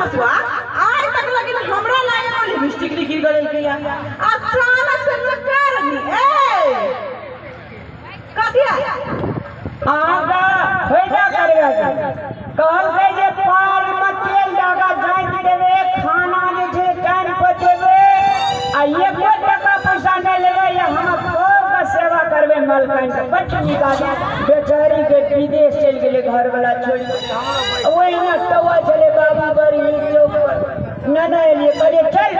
खसुआ आज तक लगिन हमरा लागे ना लिपस्टिक लिखी गड़ल के अचानक से नकारनी ए कथिया आगा फायदा करबे कहलकै जे पार में तेल लगा जाइत देबे खाना जे छै टाइम पर देबे आ एको टका पैसा नहि लेबै या हम खूब सेवा करबे मलकाइन के बड्ड नीक आदमी बेचारी के विदेश चलि गेलै घर वाला छोड़ि ओहिना टौआ छलै बाबू बड़ी चौक पर नहि नहि एलियै कहलियै चल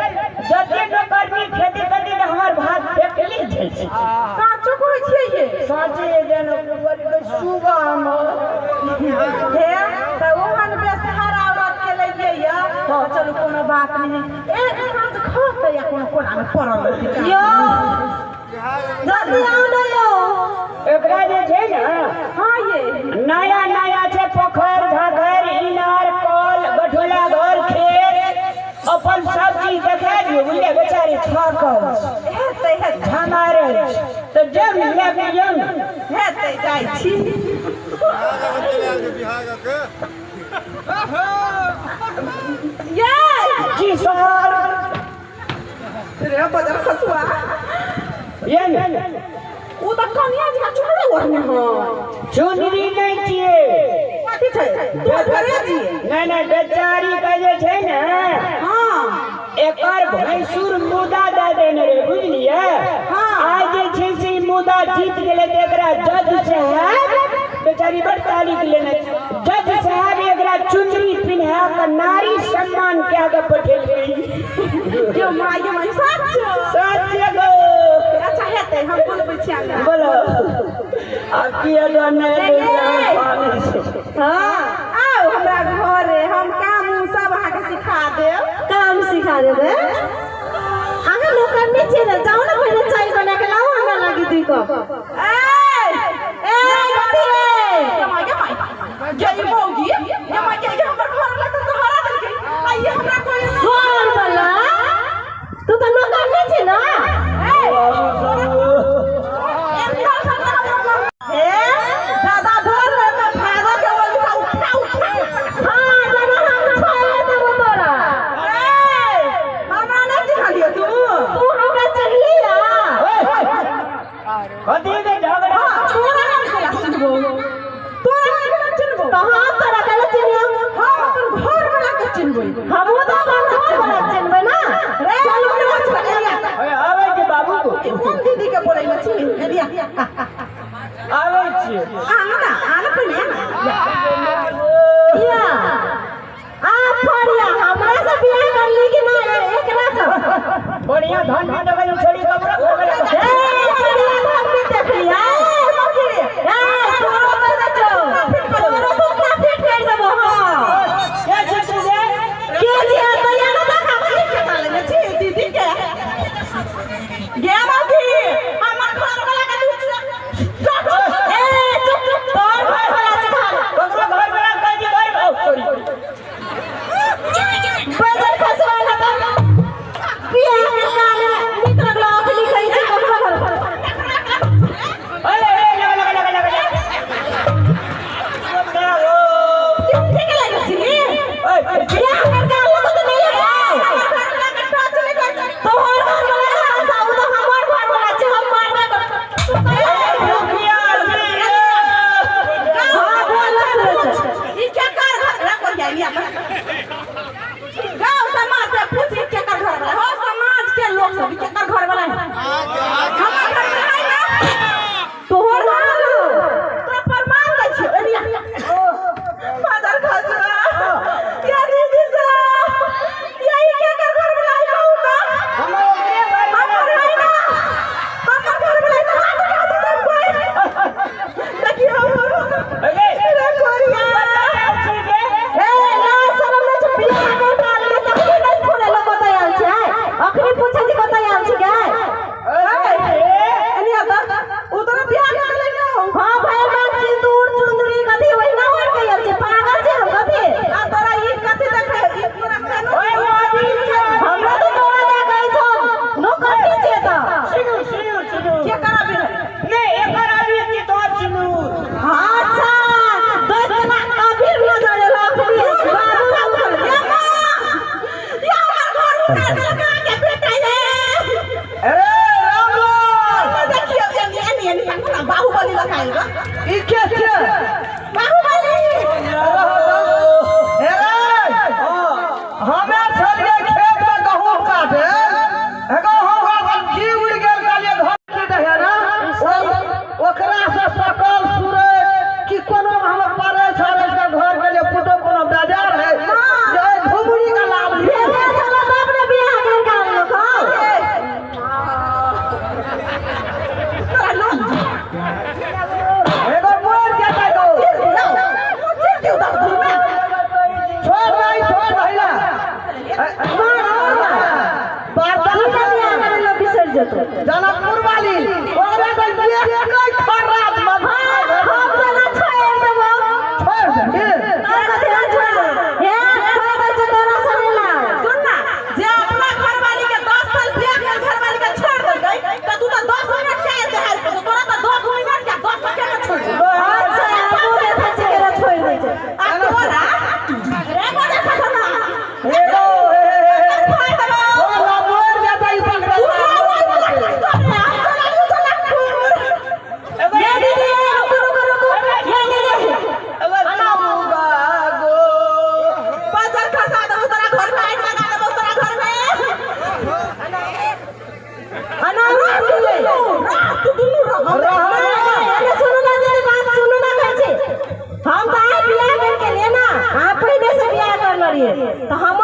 जते नौकरनी खेती करती तऽ हमर भात फेकली जाइ छै। साचो कहै छियै ये? साचे जेना सुबह मे हे तऽ ओहन बेसहारा औरत के लइए या चलू कोनो बात नहीं एक साँझ खतै या कोनो कोना में पड़ल रहतै। यो जल्दी आउ ने यो एकरा जे छै ने। हाँ ये नया नया छै पोखरि झाखरि इनार कल गठुला घर खेत अपन सब चीज देखा दियौ बुझलियै बेचारी थाकल हेतै हेतै झमारल तऽ जाउ ने लए कऽ जाउ ने हेतै जाइ छी। ये जी सर रे बजर खसुआ ये ने ओ तऽ कनिया जी चुनरी ओढ़ने हँ। चुनरी नहि छियै कथी छै तोहरे जी? नहि नहि बेचारी के जे छै ने। हाँ एकर भैंसुर मुदा दए देने रहे बुझलियै। हाँ। आइ जे छै से मुदा जीत गेलै तऽ एकरा जज साहब बेचारी बड़ तारीफ लेने जज साहब एकरा चुनरी पिन्हा कऽ नारी सम्मान कए कऽ पठेलकै। यो my यो my सच सच गो। अच्छा हेतै हम बोलबै छी अंगना। बोलो आब किया नहि। हाँ आउ हमरा घरे हम काम उम सब अहाँके सिखा देब। काम सिखा देबै? अहाँ नौकरनी छियै ने जाउ ने पहिले चाय बना के लाउ हमरा लागी 2 कप। ए ए कथी रे? गे my गे my गे ई मौगी गे my गे हमर घर वाला तऽ सहारा देलकै आ ई हमरा कोई घर वाला तू तऽ नौकरनी छी ना। ए हे दादा बोल रहे तऽ फायदा के बोल उठा उठा। हाँ दादा हम छोड़ देबो तोरा। ए हमरा नहि चिन्हलियै तू? तू हमरा चिन्हली या? कथी के झगड़ा? तोरा हम केना चिन्हबो? तोरा हम केना चिन्हबो? तऽ हम तोरा केना चिन्हब? हम अपन घर वाला के चिन्हबै। हमहूँ तऽ अपन घर वाला के चिन्हबै ना। रे चलू आबै छै बाबू कोन दीदी के बोलैले छी? एलिया आबै छियै। आना आना पहिले आना। या आ फरिया हमरा से बियाह करली कि ना एकरा से? बढ़िया धन में देबै छोड़ी कपड़ा ए बढ़िया धन में देखली ए मौगी ए तोरो पर चो तोरो तो फिट कर देबो। हां के छै तू रे? के जी तैया ना देखाबै के लेने छी दीदी के गे मौगी हमर घर वाला के तू ए चुप चुप तोर घर वाला चिन्हा ककरो घर वाला कहै छै घर सॉरी बजर खसवा लगा बियाह के काल नीक लगलो। कर देलक के बेटा ये। अरे रामलाल देखियो एनी एनी एनी तक ना बाहुबली लगाइल बा। ई के छै? बाहुबली। अरे हमे छलियै खेत में गहूम काटे, एगो हमरा जी उड़ गेल कहलियै घर की दहे ना, ओकरा से सकल सूरज कि कोनो हम परे छरे के घर के लिए पुतो कोनो बाजार है जे घुमरी का लाभ लिए। चलो तब ने बियाह कर के आनलो खाओ। एगो बोल के तको छोड़ नहीं छोड़ भैया जनकपुर वाली ओकरा तो एक खराब मत हम तो ना छोड़ देबो। छोड़ दे। तोरा ध्यान छोड़ हे कोई बच्चा तोरा सुने ना। सुन ना, जे अपना घरवाली के 10 साल बियाह के घरवाली के छोड़ देलकै त तू त 10 मिनट के देहाल पर तोरा त 10 मिनट के 10 सेकंड में छोड़ दे। अच्छा तू देखै छी केना छोड़ दै छै। आ तोरा रे बजे खसना एगो छोड़ देबो। छोड़ मोर जाता ई पकड़। ये दीदी रुको रुको रुको ये दीदी बाजार खसा देबो तोरा घर में, आगि लगा देबो तोरा घर में। अना रुक दीदी रात दुनू रह। अरे सुनो ना दीदी बात सुनो ना कहै छी हम त आइ बियाह करके लिए ना, अहाँ पहिले से बियाह कर रहिए त हम